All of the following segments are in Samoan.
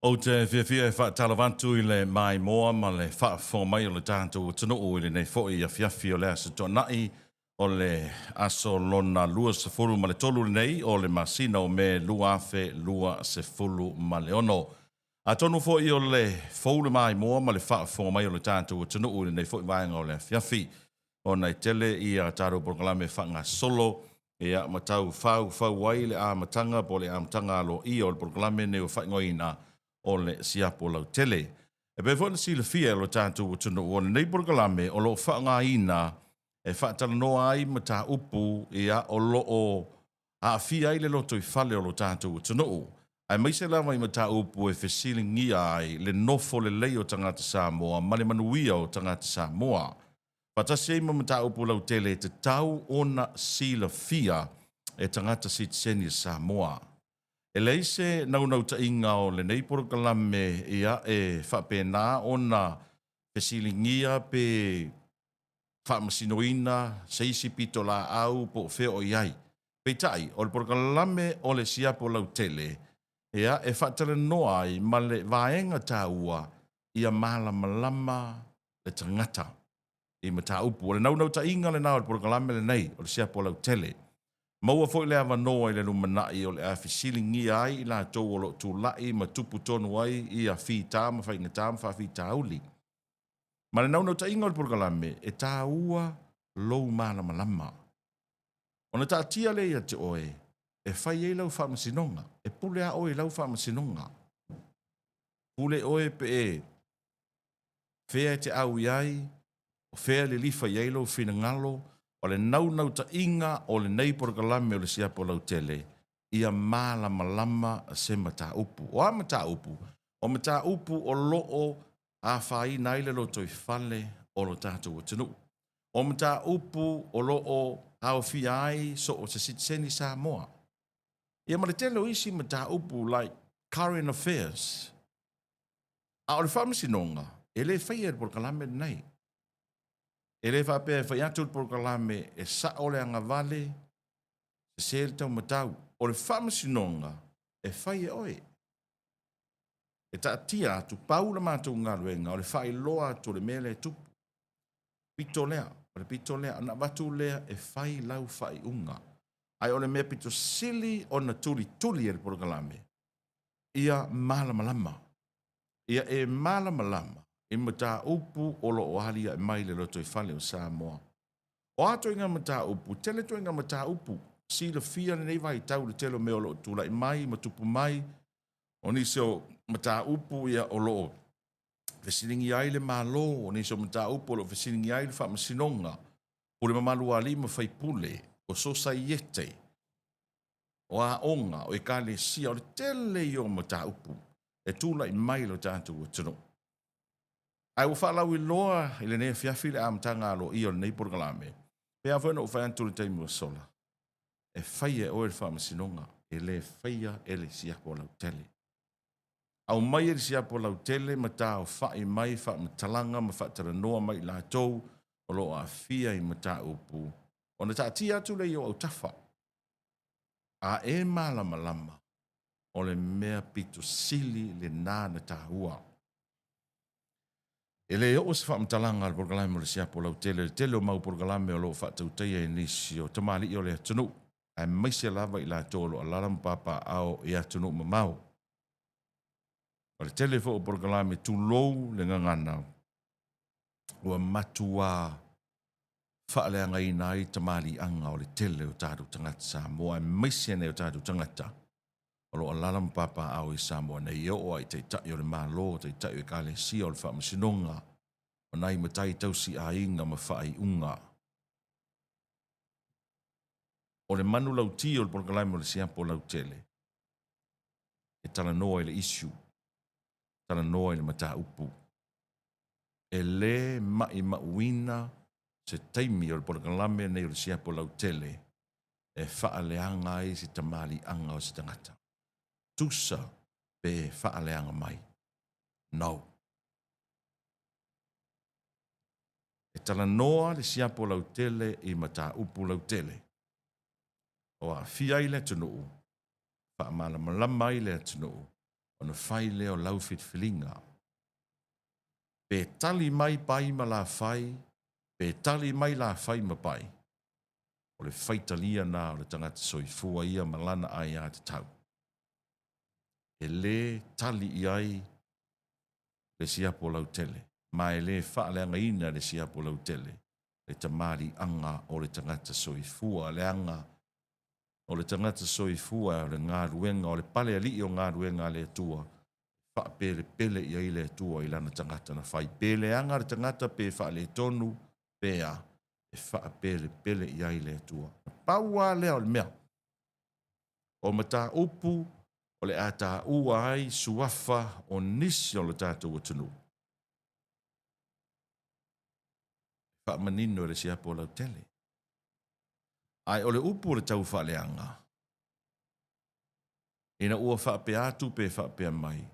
Ou te fiafia e faatalofa atu i le maimoa ma le faafofoga mai o le tatou atunuu i lenei foi afiafi o le Aso Toonai, o le aso lona 23 lenei o le masina o Me 2026. Atonu foi o le fou le maimoa ma le faafofoga mai o le tatou atunuu i lenei foi vaega o le afiafi, ona e tele ia tatou polokalame faagasolo ia ma tau faufau ai le amataga po o le amataga aloaia o le polokalame lenei ua faaigoaina o le Siapo Lautele. E pei foi ona silafia e lo tatou atunuu, o lenei polokalame o lo o faaaogaina e faatalanoa ai mataupu ia o lo o aafia ai le lotoifale o lo tatou atunuu, aemaise lava i mataupu e fesiligia ai le nofo lelei o tagata Samoa ma le manuia o tagata Samoa, faatasi ai ma mataupu lautele e tatau ona silafia e tagata sitiseni Samoa. E leai se naunautaiga o lenei polokalame ia e faapena ona fesiligia pe faamasinoina se isi pitolaau po o fea o i ai. Peitai, o le polokalame o le Siapo Lautele, ia, e faatalanoa ai ma le vaega taua ia malamalama le tagata i mataupu. O le naunautaiga lena o le polokalame lenei o le Siapo Lautele. Maua foi le avanoa i le lumanai o le a fesiligia ai i latou o lo o tulai ma tupu tonu ai ia fita ma faigata ma faafitauli. Ma le naunautaiga o le polokalame, e taua lou malamalama. Ona taatia lea ia te oe e fai ai lau faamasinoga, e pule a oe i lau faamasinoga. Pule oe pe e fea e te au i ai, o fea e lilifa i ai lou finagalo. O le naunautaiga o lenei polokalame o le Siapo Lautele, ia malamalama se mataupu. O a mataupu? O mataupu o lo o afaina ai le lotoifale o lo tatou atunuu. O mataupu o lo o aofia ai so o se sitiseni Samoa. Ia ma le tele o isi mataupu like current affairs. A o le faamasinoga, e le faia e le polokalame lenei. E le faapea e fai atu le polokalame e sao le agavale, sese le taumatau. O le faamasinoga e fai e oe. E taatia atu, pau le matou galuega o le faailoa atu o le mea lea e tupu. Pito lea, o le pito lea, ona avatu lea e fai lau faaiuga. Ae o le mea pito sili ona tulituli e le polokalame, ia malamalama. Ia e malamalama i mataupu o lo o aliae mai le lotoifale o Samoa. O a ituaiga mataupu, tele ituaiga mataupu, silafia lenei vaitau i le tele o mea o lo o tulai mai ma tupu mai, o nisi o mataupu ia o lo o fesiligia ai le Malo, o nisi o mataupu o lo o fesiligia ai le Faamasinoga, pule mamalu a alii ma faipule, o sosaiete, o aoga, o ekalesia, o le tele ia o mataupu e tulai mai i lo tatou atunuu. Ae ua faalauiloa i lenei afiafi le amataga aloaia o lenei polokalame, pei lava foi ona ou fai atu i le taimi ua sola, e faia e oe le faamasinoga, e le faia e le siapo lautele. Aumai e le siapo lautele ma taofai mai faamatalaga ma faatalanoa mai i latou o lo o aafia i mataupu, ona taatia atu lea i ou autafa. A e malamalama, o le mea pito sili lena na taua. E le oo se faamatalaga a le polokalame o le Siapo Lautele i le tele o mau polokalame o lo o faatautaia e nisi o tamalii o le atunuu, aemaise lava i latou o lo o alaala ma papaaao i atunuu mamao. O le tele foi o polokalame, tulou le gagana, ua matua faaleagaina ai tamaliiaga o le tele o tatou tagata Samoa, aemaise nai o tatou tagata o lo o alaala ma papaaao i Samoa nei, e oo lava i Taitai o le Malo, Taitai o Ekalesia, o le Faamasinoga, o nai matai tausi aiga ma faaiuga. O le manulauti o le polokalame o le Siapo Lautele, e talanoa i le issue, talanoa i le mataupu. E le maimauina se taimi o le polokalame nei o le Siapo Lautele e faaleaga ai se tamaliiaga o se tagata. Tusa pe faaleaga mai. No. E talanoa le siapo lautele i mataupu lautele o aafia ai le atunuu, faamalamalama ai le atunuu. Ona fai lea o lau filifiliga. Pe tali mai Pai ma Lafai, pe tali mai Lafai ma Pai, o le faitalia na o le tagata soifua ia ma lana aiatatau. E le tali i ai le siapo lautele, ma e le faaleagaina e le siapo lautele le tamaliiaga o le tagata soifua, leaga o le tagata soifua o le galuega, o le pale alii o galuega a le Atua, e faapelepele i ai le Atua i lana tagata na fai. Pe leaga le tagata pe faaletonu pe a, e faapelepele i ai le Atua. Na pau lava lea o le mea, o mataupu o le a taua ai suafa o nisi o le tatou atunuu, e faamanino e le siapo lautele. Ae o le upu o le taufaaleaga, ina ua faapea atu pe faapea mai,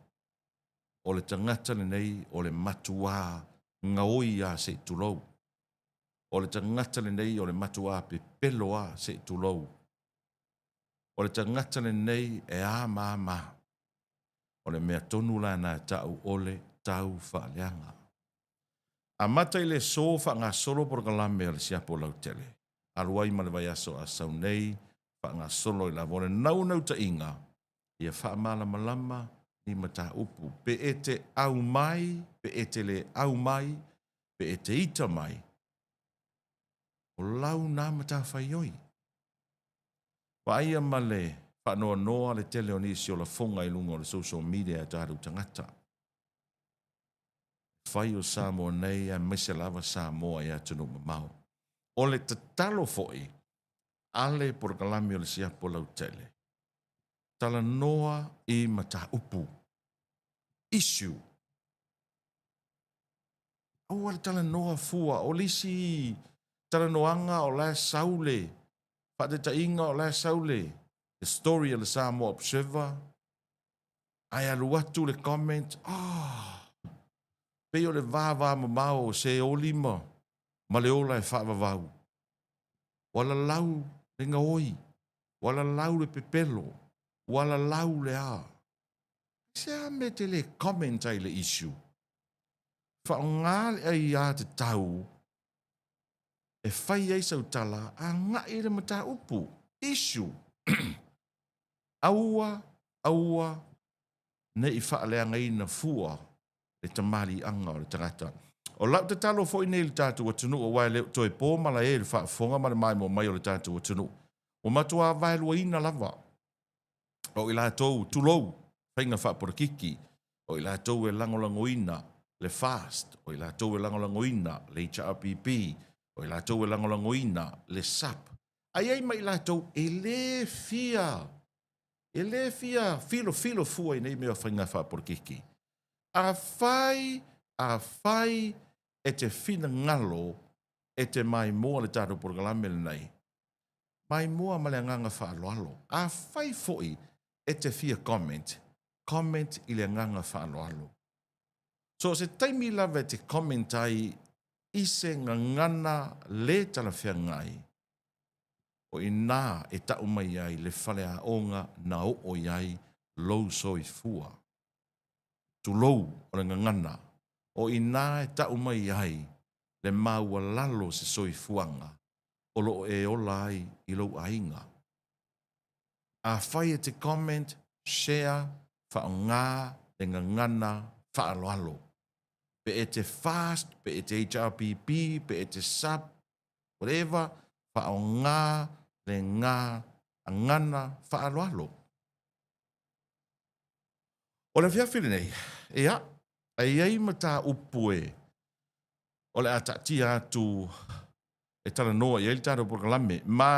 o le tagata lenei o le matuā gaoi lava se i tulou. O le tagata lenei o le matuā pepelo lava se i tulou. O le tagata lenei e a ma a ma a. O le mea tonu la lena e ta'u o le taufaaleaga. Amata i le aso faagasolo polokalame a le Siapo Lautele, alu ai ma le vaiaso a sau nei faagasolo ai lava. O le naunautaiga, ia faamalamalama ni mataupu, pe e te au mai, pe e te le au mai, pe e te ita mai, o lau na matafaioi. Vaaia ma le faanoanoa le tele o nisi o lafoga i luga o le social media e tatou tagata. Fai o Samoa nei aemaise lava Samoa i atunuu mamao. O le tatalo foi a le polokalame o le Siapo Lautele, talanoa i mataupu, issue. Aua le talanoa fua, o le isi talanoaga o la e sau le faataitaiga o la e sau le story a le Samoa Observer, ae alu atu le comment, ah, pei o le vavamamao o se oli ma, ma le ola e faavavau. Ua lalau le gaoi, ua lalau le pepelo, ua lalau le a. Se a mea e te le comment ai i le issue? Faaaoga le aiatatau e fai ai sau tala agai i le mataupu, issue. Aua, aua ne i faaleagaina fua le tamaliiaga o le tagata. O lau tatalo foi nei i le tatou atunuu aua e le o toe po malae i le faafofoga ma le maimoa mai o le tatou atunuu, ua matua vaeluaina lava o i latou, tulou, faiga faapolokiki, o i latou e lagolagoina le FAST, o i latou e lagolagoina le HRPP, o i latou e lagolagoina le SUP, Ae i ai ma i latou e le fia, e le fia filofilo fua i nei mea o faiga faapolokiki. Afai, afai e te finagalo e te maimoa le tatou polokalame lenei, maimoa ma le agaga faaaloalo. Afai foi e te fia comment, comment i le agaga faaaloalo. So o se taimi lava e te comment ai i se gagana le talafeagai, o i inā e ta'u mai ai le faleaoga na oo i ai lou soifua. Tulou o le gagana, o i inā e ta'u mai ai le maualalo o se soifuaga o lo o e ola ai i lou aiga. Afai e te comment, share, faaaoga le gagana faaaloalo. Pe e te fast, pe e te HRPP, pe e te sub, whatever, faaaoga le gagana faaaloalo. O le afiafi lenei, ia, e i ai mataupu e o le a taatia atu e talanoa i ai le tatou polokalame, ma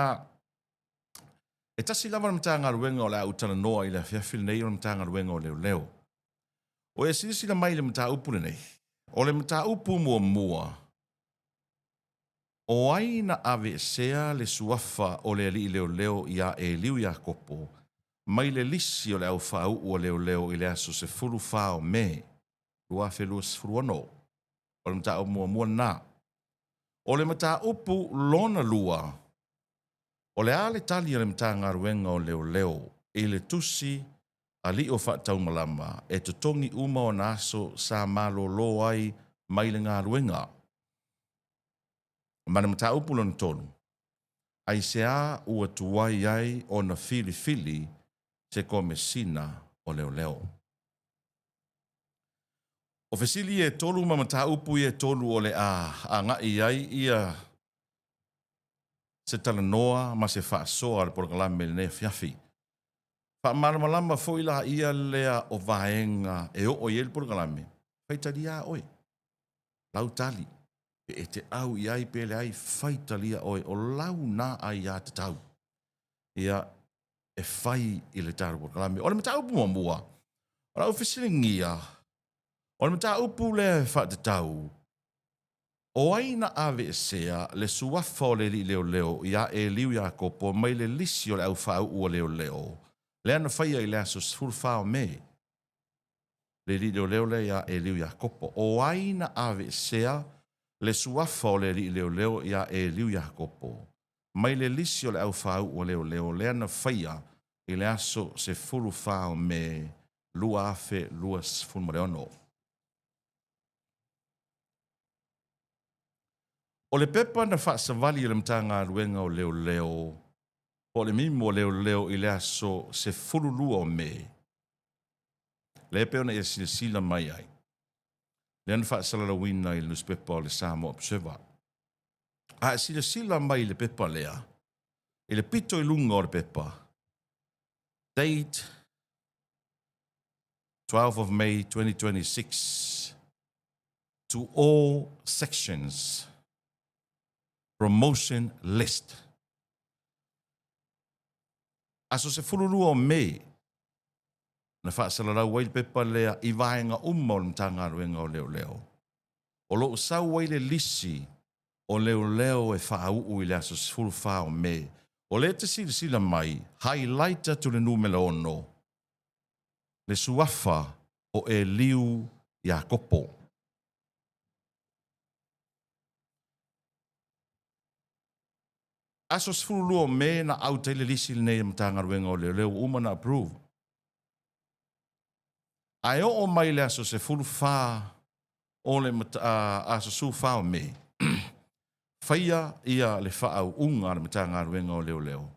E tasi lava le Matagaluega o le a ou talanoa i le afiafi lenei, o le Matagaluega o Leoleo. Ua e silasila mai i le mataupu lenei? O le mataupu muamua, o ai na aveesea le suafa o le alii leoleo ia Eliu Iakopo mai le lisi o le aufaauu a leoleo i le aso 14 o Me 2026? O le mataupu muamua lena. O le mataupu lona lua, O le a le tali a le Matagaluega o Leoleo i le tusi Alii o Faataumalama e totogi uma ona aso sa malolo ai mai le galuega. Ma le mataupu lona 3, aisea ua tuai ai ona filifili se Komesina o Leoleo? O fesili ia e 3 ma mataupu ia e 3 o le a agai i ai ia se talanoa ma se faasoa a le polokalame i lenei afiafi. Faamalamalama foi laia lea o vaega e oo i ai le polokalame, faitalia lava oe, lau tali, pe e te au i ai pe leai, faitalia oe, o lau na aiatatau ia e fai i le tatou polokalame. O le mataupu muamua, o lau fesiligia, o le mataupu lea e faatatau, o ai na aveesea le suafa o le alii leoleo ia Eliu Iakopo mai le lisi o le au faauu a leoleo lea na faia i le aso 14 o Me? Le alii leoleo lea ia Eliu Iakopo. O ai na aveesea le suafa o le alii leoleo ia Eliu Iakopo mai le lisi o le au faauu a leoleo lea na faia i le aso 14 o Me 2026? O le pepa na faasavali e le Matagaluega o Leoleo po o le Mimo o Leoleo i le aso 12 o Me, lea e pei ona e silasila mai ai, lea na faasalalauina i le nusipepa o le Samoa Observer. A e silasila mai i le pepa lea, i le pito i luga o le pepa, date 12 of May 2026, to all sections, promotion list. Aso 12 o Me, na faasalalau ai le pepa lea i vaega uma o le Matagaluega o Leoleo. O lo o sau ai le lisi o leoleo e faauu i le aso 14 o Me. O lea e te silasila mai, highlight atu le numera 6, le suafa o Eliu Iakopo. Aso 12 o Me na out ai le lisi lenei a Matagaluega o Leoleo ua uma ona approve. Ae oo mai le aso 14 o le aso 14 o Me, faia ia le faauuga a le Matagaluega o Leoleo,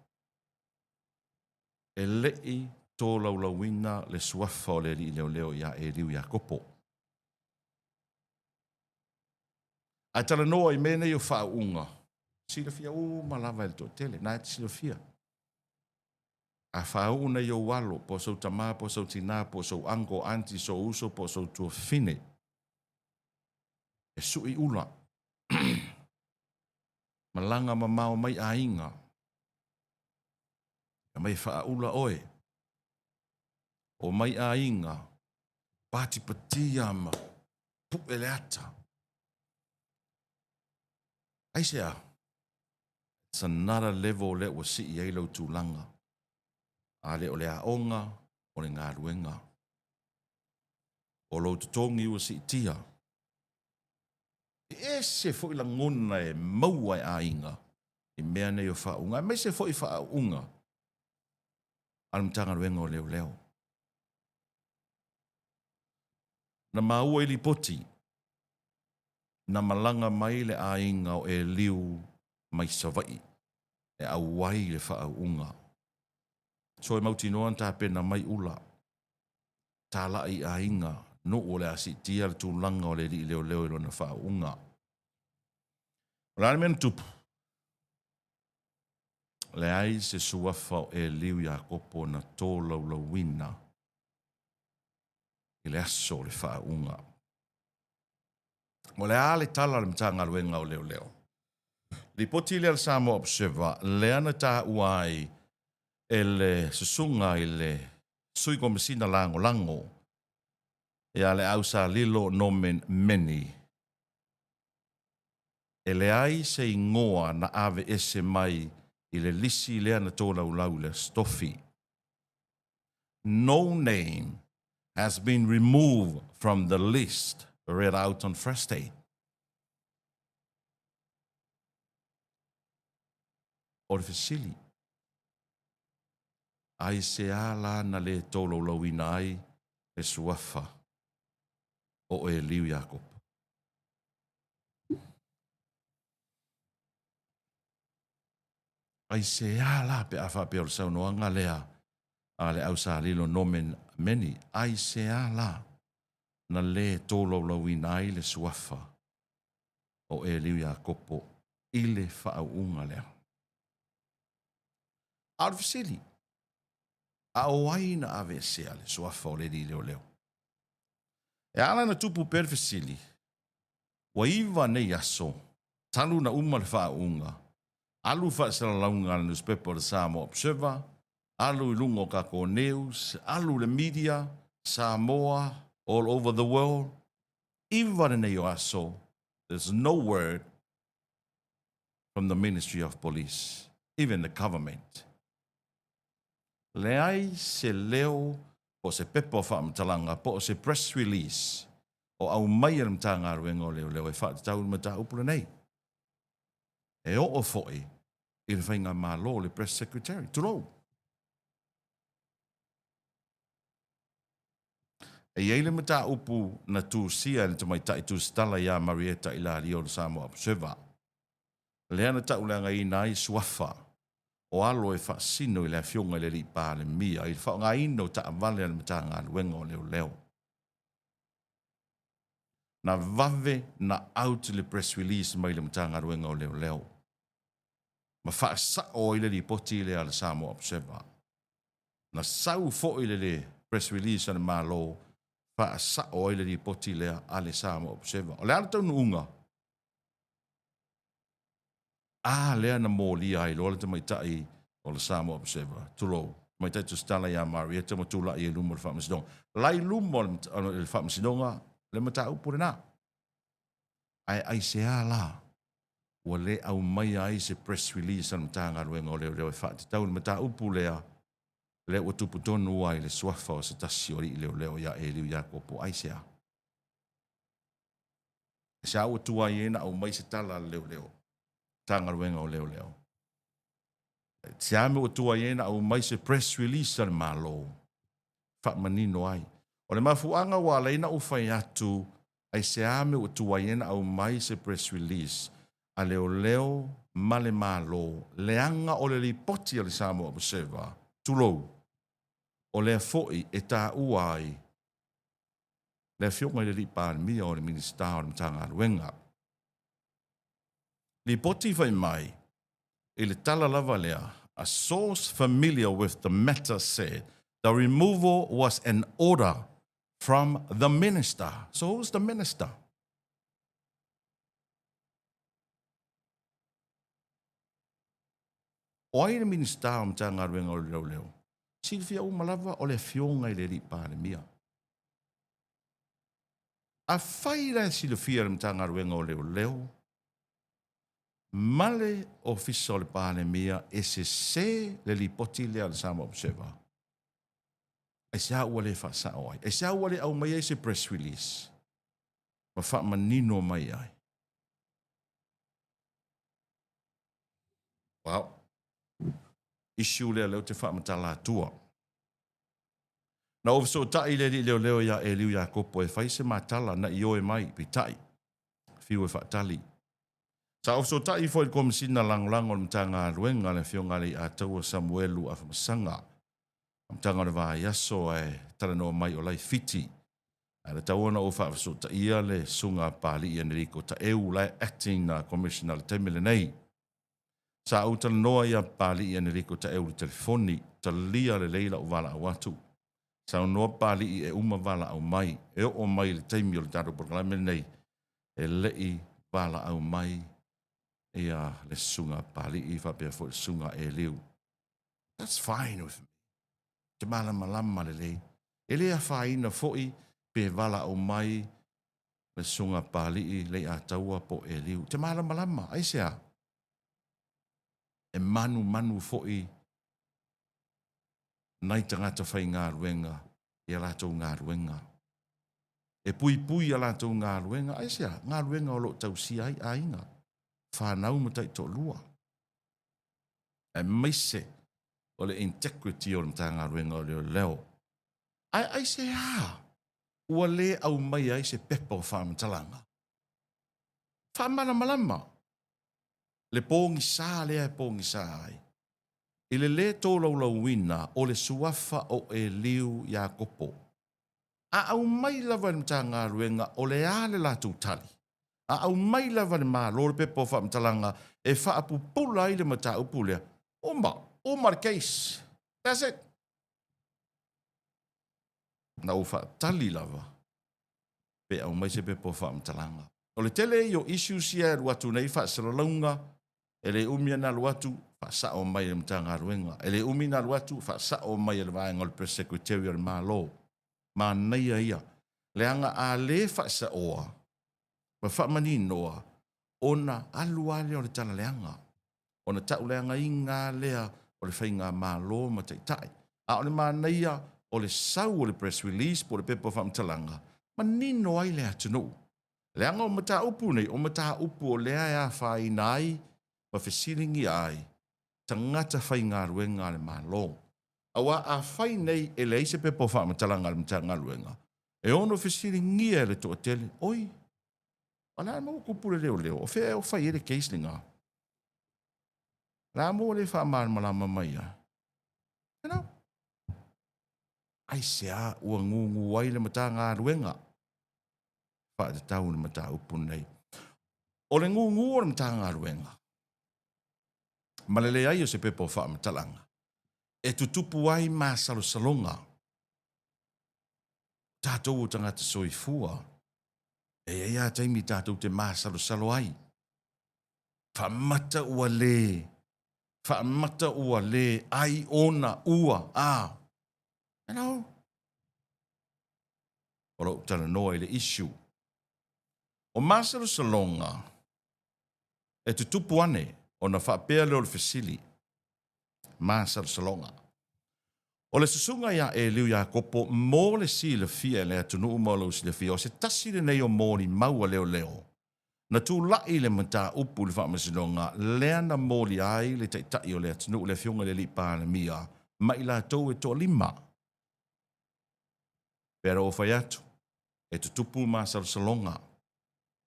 e le i tolaulauina le suafa o le alii leoleo ia Eliu Iakopo. Ae talanoa i mea nei o faauuga, silafia uma lava e le toatele, na e te silafia. A faauu nei ou alo, po o sou tama, po o sou tina, po o sou uncle, aunty, sou uso, po o sou tuafafine, e sui ula, malaga mamao mai aiga, aumai e faaula oe, omai aiga, patipatia ma pu'e le ata. Aisea? It's another level lea ua sii ai lau tulaga. A le o le aoga, o le galuega. O lou totogi ua siitia. E ese foi lagona e maua e aiga i mea nei o faauuga, aemaise foi faauuga a le Matagaluega o Leoleo. Na maua i lipoti, na malaga mai le aiga o Eliu mai Savaii e auai le faauuga. So e mautinoa na tapena mai ula, talai i aiga, nuu o le a siitia le tulaga o le alii leoleo i lona faauuga. O le a le mea na tupu? Leai se suafa o Eliu Iakopo na tolaulauina i le aso o le faauuga. O le a le tala a le Matagaluega o Leoleo? Lipoti lea a le Samoa Observer lea na taua ai e le susuga i le Sui Komesina Lagolago ia Leausalilo Norman Meni, e leai se igoa na aveese mai i le lisi lea na tolaulau i le Aso Tofi. No name has been removed from the list read out on Thursday. O le fesili. Aisea la na lē tolaulauina ai le suafa o Eliu Iakopo? Aisea la pe a faapea o le saunoaga lea a le ausalilo Norman Meni, aisea la na lē tolaulauina ai le suafa o Eliu Iakopo i le faauuga lea? A o le fesili, a o ai na aveesea le suafa o le alii leoleo? E ala ona tupu pea le fesili, ua iva nei aso talu na uma le faauuga, alu faasalalauga a le nusipepa o le Samoa Observer, alu i luga o tatou news, alu le media, Samoa, all over the world, iva lenei o aso, there's no word from the Ministry of Police, even the government. Leai se leo po o se pepa o faamatalaga po o se press release o aumai e le Matagaluega o Leoleo e faatatau i le mataupu lenei. E oo foi i le Faigamalo le Press Secretary, tulou. E i ai le mataupu na tusia e le tamaitai tusitala ia Marietta Ilalio o le Samoa Observer, lea na tauleagaina ai suafa o alo e faasino i le Afioga i le Alii Palemia i le faaaogaina o taavale a le Matagaluega o Leoleo. Na vave na out le press release mai le Matagaluega o Leoleo ma faasao ai le lipoti lea a le Samoa Observer. Na sau foi le le press release a le Malo faasao ai le lipoti lea a le Samoa Observer. O le a le taunuuga? A lea na molia ai loa le tamaitai o le Samoa Observer, tulou, tamaitai tusitala ia Marietta ma tulai ai i luma o le Faamasinoga. La i luma o le Faamasinoga le mataupu lena. Ae aisea la ua le aumaia ai se press release a le Matagaluega o Leoleo e faatatau i le mataupu lea, lea ua tupu tonu ai le suafa o se tasi o alii leoleo ia Eliu Iakopo? Aisea? Aisea ua tuai ai ona aumai se tala a le leoleo, Matagaluega o Leoleo? Aisea mea ua tuai ai ona aumai se press release a le Malo faamanino ai? O le mafuaaga ua ala ai ona ou fai atu, aisea mea ua tuai ai ona aumai se press release a leoleo ma le Malo, leaga o le lipoti a le Samoa Observer, tulou, o lea foi e taua ai le Afioga i le Alii Palemia o le Minisita o le Matagaluega. Lipoti fai mai i le tala lava lea, a source familiar with the matter said the removal was an order from the minister. So who's the minister? O ai le Minisita o Matagaluega o le Leoleo? Silafia uma lava o le Afioga i le Alii Palemia. Afai la e silafia e le Matagaluega o Leoleo ma le Ofisa o le Palemia e sese le lipoti lea a le Samoa Observer, aisea ua le faasao ai? Aisea ua le aumai ai se press release ma faamanino mai ai? Well, issue lea lea ou te faamatala atua. Na ou fesootai i le alii leoleo ia Eliu Iakopo e fai se matala na ioe mai, peitai, fiu e faatali. Sa ou fesootai foi i le Komesina Lagolago o le Matagaluega, le Afioga a Leiataua Samuelu Afamasaga, amataga o le vaiaso ae talanoa mai o la e Fiti. Ae na tatau ona ou faafesootaia le Susuga a Papalii Enerico Taeu la e acting Commissioner i le taimi lenei. Sa ou talanoa ia Papalii Enerico Taeu i le telefoni, talia lelei lau valaau atu. Saunoa Papalii e uma valaau mai, e oo mai i le taimi o le tatou polokalame lenei, e le i valaau mai ia le Susuga a Papalii faapea foi le Susuga a Eliu. That's fine with me. Ou te malamalama lelei. E le afaina foi pe valaau mai le Susuga a Papalii, Leiataua po o Eliu. Ou te malamalama. Aisea? E manumanu foi nai tagata faigaluega i a latou galuega. E puipui i a latou galuega. Aisea? Galuega o lo o tausia ai aiga, fanau ma taitoalua. Aemaise O le integrity o le Matagaluega o Leoleo. Ae aisea ua le aumaia ai se pepa o faamatalaga? Faamalamalama le pogisa lea e pogisa ai i le lē tolaulauina o le suafa o Eliu Iakopo. A aumai lava e le Matagaluega o le a le latou tali, a aumai lava e le Malo le pepa o faamatalaga e faapupula ai le mataupu lea, uma, uma le case. That's it. Na ou faatali lava pe aumai se pepa o faamatalaga. O le tele ia o issues ia e alu atu nei faasalalauga, e le umi ona alu atu, faasao mai e le Matagaluega. E le umi ona alu atu, faasao mai e le vaega o le Press Secretary o le Malo. Manaia ia, leaga a le faasaoa ma faamaninoa, ona alu lava lea o le tala leaga, ona tauleagaina lava lea o le faigamalo ma taitai. A o le manaia o le sau o le press release po o le pepa o faamatalaga, manino ai le atunuu. Leaga o mataupu nei, o mataupu o lea e afaina ai ma fesiligia ai tagata faigaluega a le Malo. Aua afai nei e leai se pepa o faamatalaga a le Matagaluega, e ono fesiligia e le toatele, Oi, o le a mo ua tupu le leoleo? O fea ea ua fai ai le case lena? O le a mo ua le faamalamalama mai ai? You know? Aisea ua gugu ai le Matagaluega faatatau i le mataupu lenei? O le gugu o le Matagaluega ma le leai o se pepa o faamatalaga e tutupu ai masalosaloga tatou o tagata soifua, e i ai lava taimi tatou te masalosalo ai. Faamata ua le, faamata ua le, ai ona ua, a. You know? O lou talanoa i le issue. O masalosaloga e tutupu ane ona faapea lea o le fesili, masalosaloga. O le susuga ia Eliu Iakopo mo le silafia e le atunuu ma lou silafia, o se tasi lenei o molimau a leoleo na tulai le mataupu i le faamasinoga lea na molia ai le Taitai o le atunuu, le Afioga i le Alii Palemia ma i latou e toalima. Pei ona ou fai atu, e tutupu masalosaloga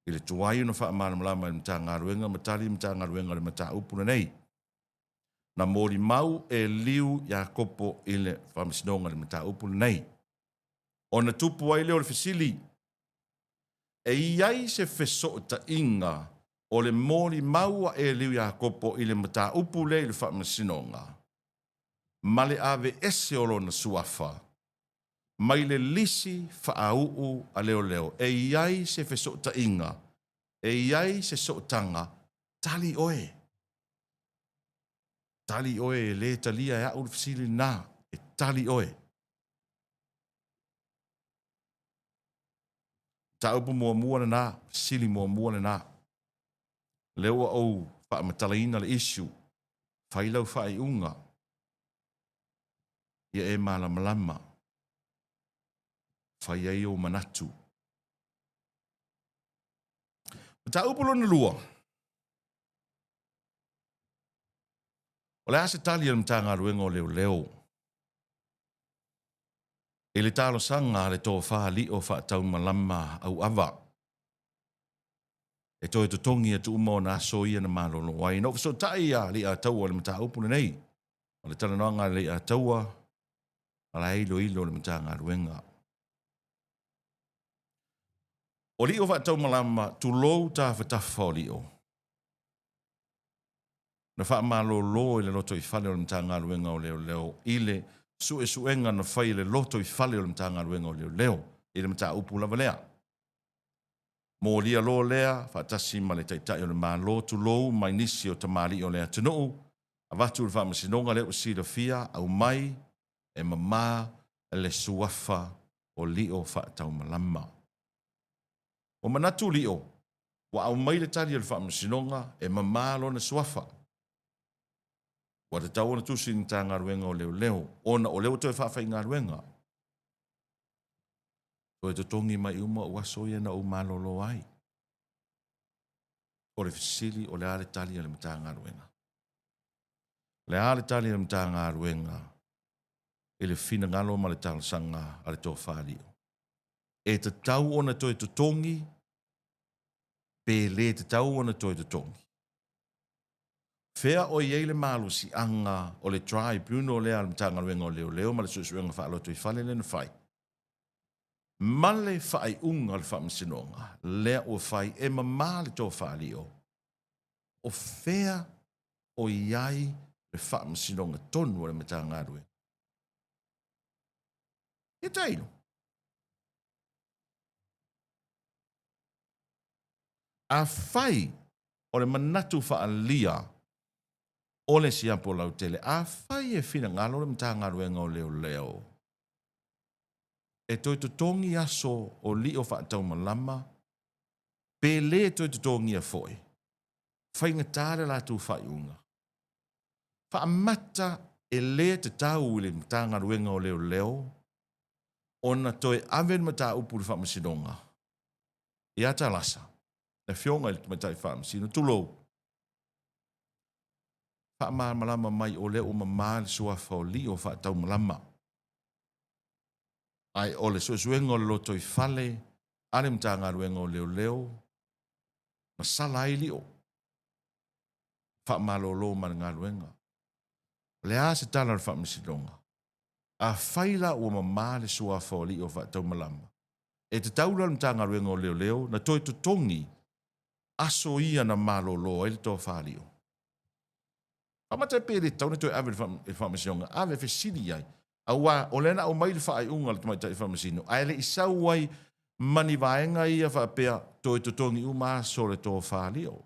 i le tuai ona faamalamalama e le Matagaluega ma tali le Matagaluega i le mataupu lenei. Na molimau e Liu Iakopo i le Faamasinoga i le mataupu lenei. Ona tupu ai lea o le fesili, E i ai se fesootaiga o le molimau a Eliu Iakopo i le mataupu lea i le Faamasinoga ma le aveese o lona suafa mai le lisi faauu a leoleo? E i ai se fesootaiga? E i ai se sootaga? Tali oe. Tali oe, e le talia e au le fesili lena. E tali oe. Mataupu muamua lena, fesili muamua lena. Lea ua ou faamatalaina le issue. Fai lau faaiuga. Ia e malamalama. Fai ai ou manatu. Mataupu lona lua. O le a se tali a le Matagaluega o Leoleo i le talosaga a le Tofa Lio Faataumalama Auava e toe totogi atu uma ona aso ia na malolo ai? Na ou fesootai ia Leiataua i le mataupu lenei. O le talanoaga a Leiataua, o la e iloilo le Matagaluega. O Lio Faataumalama, tulou tafatafa o Lio. Na faamalolo i le lotoifale o le Matagaluega o Leoleo i le suesuega na fai e le lotoifale o le Matagaluega o Leoleo i le mataupu lava lea. Molia loa lea faatasi ma le Taitai o le Malo, tulou, mai nisi o tamalii o le atunuu, avatu i le Faamasinoga lea ua silafia, aumai e mama le suafa o Lio Faataumalama. Ua manatu Lio, ua aumai le tali a le Faamasinoga e mama lona suafa. Ua tatau ona tusi i le Matagaluega o Leoleo ona o lea ua toe faafaigaluega. Toe totogi mai uma ou aso ia na ou malolo ai. O le fesili, o le a le tali a le Matagaluega? Le a le tali a le Matagaluega i le finagalo ma le talosaga a le Tofa Lio? E tatau ona toe totogi pe le tatau ona toe totogi? Fea o i ai le malosiaga o le Tribunal lea a le Matagaluega o Leoleo ma le Suesuega Faalotoifale lea na fai? Ma le faaiuga o le Faamasinoga lea ua fai e mama le Tofa Lio, o fea o i ai le faamasinoga tonu a le Matagaluega? Ia tailo. Afai o le manatu faaalia o le siapo lautele, afai e finagalo le Matagaluega o Leoleo e toe totogi aso o lio faataumalama pe le toe totogia foi, faigata le latou faaiuga. Faamata e le tatau i le Matagaluega o Leoleo ona toe ave le mataupu i le Faamasinoga ia Talasa, le Afioga i le Tamaitai Faamasino, tulou, faamalamalama mai o lea ua mama le suafa o Lio Faataumalama, ae o le suesuega o le lotoifale a le Matagaluega o Leoleo na sala ai Lio faamalolo ma le galuega. O le a se tala a le Faamasinoga? Afai la ua mama le suafa o Lio Faataumalama, e tatau la i le Matagaluega o Leoleo na toe totogi aso ia na malolo ai le tofa Lio. Faamata pe le tatau ona toe ave i le Faamasinoga, ave e fesili i ai, aua o lea na aumai le faaiuga a le Tamaitai Faamasino, ae le i sau ai ma ni vaega ia faapea toe totogi uma aso o le tofa Lio.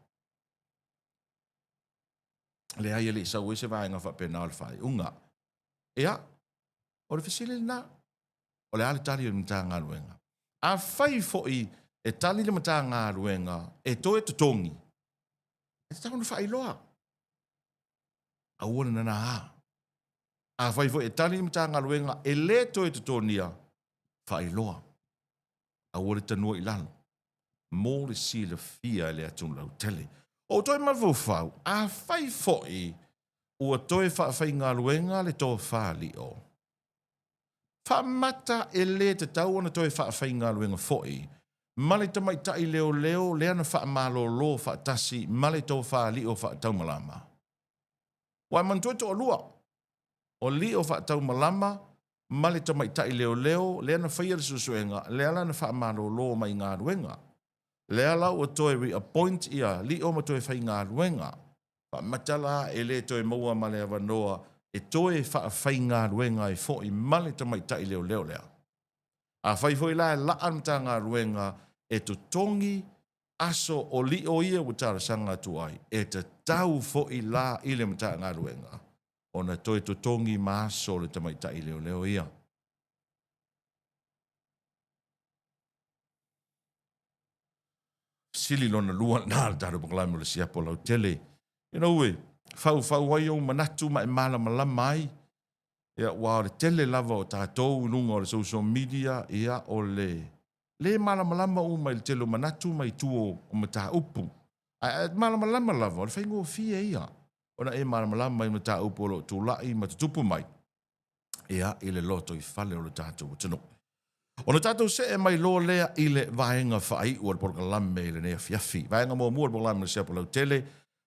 Leai, e le i sau ai se vaega faapena o le faaiuga. Ia, o le fesili lena, o le a le tali a le Matagaluega? Afai foi e tali le Matagaluega e toe totogi, e tatau ona faailoa, aua le nana. Afai foi e tali le Matagaluega e le toe totogia, faailoa, aua le tanua i lalo, mo le silafia e le atunuu lautele. O ou toe mafaufau, afai foi ua toe faafaigaluega le tofa Lio, faamata e le tatau ona toe faafaigaluega foi ma le tamaitai leoleo lea na faamalolo faatasi ma le tofa Lio Faataumalama. Ua e manatua e toalua, o Lio Faataumalama ma le tamaitai leoleo lea na faia le suesuega, lea la na faamalolo mai galuega. Lea la ua toe reappoint ia Lio ma toe faigaluega. Faamata la e le toe maua ma le avanoa e toe faafaigaluega ai foi ma le tamaitai leoleo lea. Afai foi la e laa le Matagaluega e totogi aso o Lio ia ua talosaga atu ai, e tatau foi la i le Matagaluega ona toe totogi ma aso o le tamaitai leoleo ia. Fesili lona lua lena o le tatou polokalame o le Siapo Lautele. Ina ua faufau ai ou manatu ma e malamalama ai, ia, aua o le tele lava o tatou i luga o le social media, ia, o le le malamalama uma i le tele o manatu ma itu o mataupu. Ae malamalama lava, o le faigofie ia ona e malamalama i mataupu o lo o tulai ma tutupu mai ia i le lotoifale o le tatou atunuu. Ona tatou see mai loa lea i le vaega faaiu o le polokalame i lenei afiafi. Vaega muamua o le polokalame o le Siapo Lautele,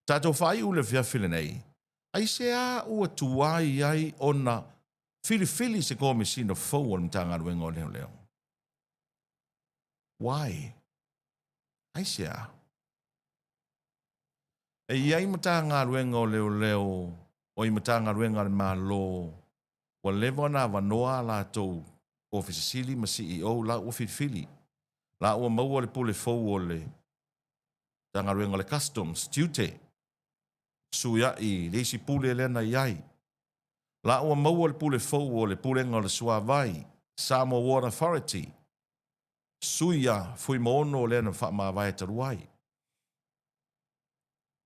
tatou faaiu le afiafi lenei. Aisea ua tuai ai ona filifili se Komesina fou o le Matagaluega o Leoleo? Why? Aisea? E i ai Matagaluega o Leoleo o i Matagaluega a le Malo ua leva ona avanoa a latou Ofisa Sili ma CEO la ua filifili, la ua maua le pule fou o le Matagaluega o le Customs, Tiute, suia'i le isi pule lea na i ai. La ua maua le pule fou o le Pulega o le Suavai, Samoa Water Authority, sui a Fuimaono lea na faamavae talu ai.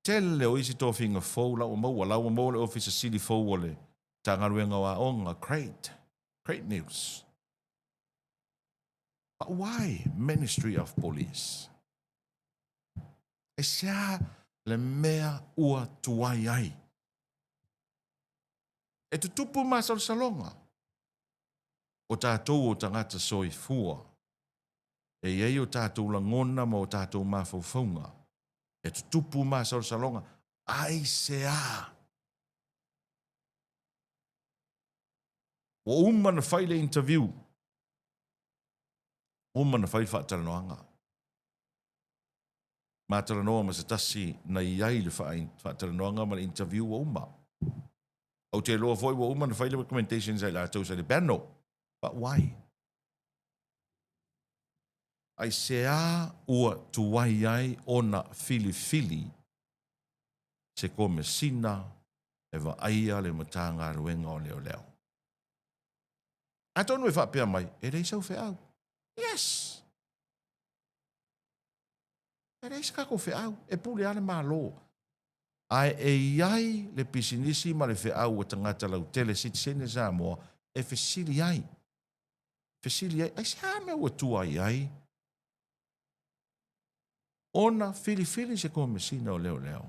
Tele o isi tofiga fou la ua maua, la ua maua le Ofisa Sili fou o le Matagaluega o Aoga, great, great news. But why Ministry of Police? Aisea le mea ua tuai ai? E tutupu masalosaloga o tatou o tagata soifua. E i ai o tatou lagona ma o tatou mafaufauga. E tutupu masalosaloga. Aisea? Ua uma ona fai le interview. Ua uma ona fai le faatalanoaga. Ma talanoa ma se tasi na i ai le faatalanoaga ma le interview ua uma. Ou te iloa foi ua uma ona fai le recommendations a i latou sa i le panel. But why? Aisea ua tuai ai ona filifili se Komesina e vaaia le Matagaluega o Leoleo? Atonu e faapea mai, e leai sau feau. Yes! E leai se tatou feau, e pule lava le Malo. Ae e i ai le pisinisi ma le feau a tagata lautele sitiseni a Samoa e fesili ai. Fesili ai, aisea mea ua tuai ai ona filifili se Komesina o Leoleo?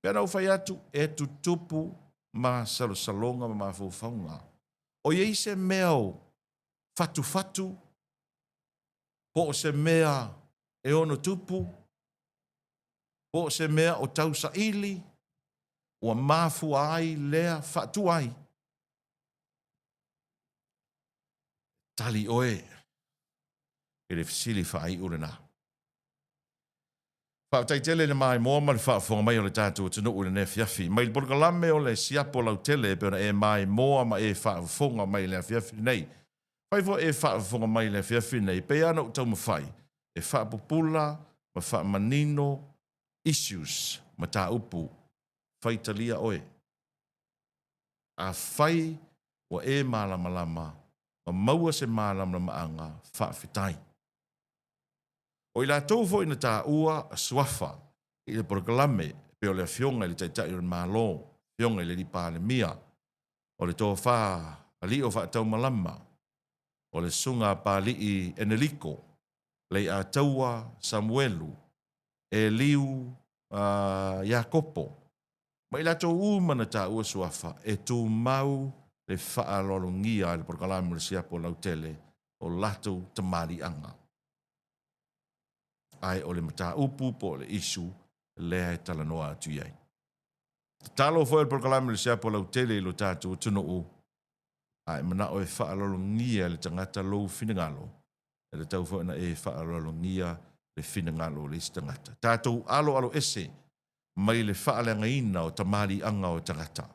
Pei ona ou fai atu, e tutupu masalosaloga ma mafaufauga. O i ai se mea o fatufatu po o se mea e ono tupu, po o se mea o tausaili, ua mafua ai lea faatuai. Tali oe i le fesili faaiu lena. Faafetai tele i le maimoa ma le faafofoga mai o le tatou atunuu i lenei afiafi. Mai le polokalame o le Siapo Lautele e pei ona e maimoa ma e faafofoga mai i le afiafi lenei. Fai foi e faafofoga mai i le afiafi lenei, e pei lava ona ou taumafai e faapupula ma faamanino issues, mataupu, faitalia oe. Afai ua e malamalama ma maua se malamalamaaga, faafetai. O i latou foi na taua suafa i le polokalame e pei o le Afioga i le Taitai o le Malo, Afioga i le Alii Palemia, o le Tofa Alii o Faataumalama, o le Susuga a Papalii Eneliko, Leiataua Samuelu, Eliu Iakopo, ma i latou uma na taua suafa e tumau le faaaloalogia e le polokalame o le siapo lautele o latou tamaliiaga. Ae o le mataupu po o le issue lea e talanoa atu i ai. Tatalo foi le polokalame o le siapo lautele i lo tatou atunuu, a e manao e faaaloalogia e le tagata lou finagalo, e tatau foi ona e faaaloalogia le finagalo o le isi tagata. Tatou aloaloese mai le faaleagaina o tamaliiaga o tagata,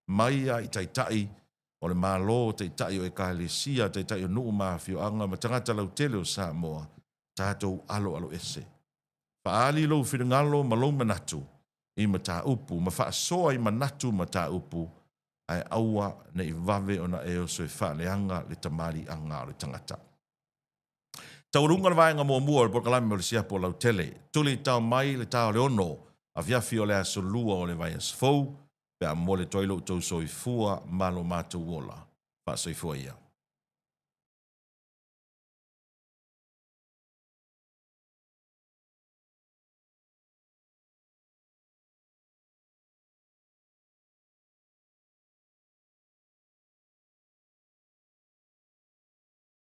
mai lava i taitai o le Malo, taitai o Ekalesia, taitai o nuu ma afioaga ma tagata lautele o Samoa, tatou aloaloese. Faaali lou finagalo ma lou manatu i mataupu ma faasoa i manatu mataupu, ae aua ne i vave ona e oso e faaleaga le tamaliiaga o le tagata. Taualuga le vaega muamua o le polokalame o le Siapo Lautele. Tuli tao mai le ta o le 6 afiafi o le aso Lua o le vaiaso fou, pe a momoli atu ai lo outou soifua ma lo matou ola. Faasoifua ia.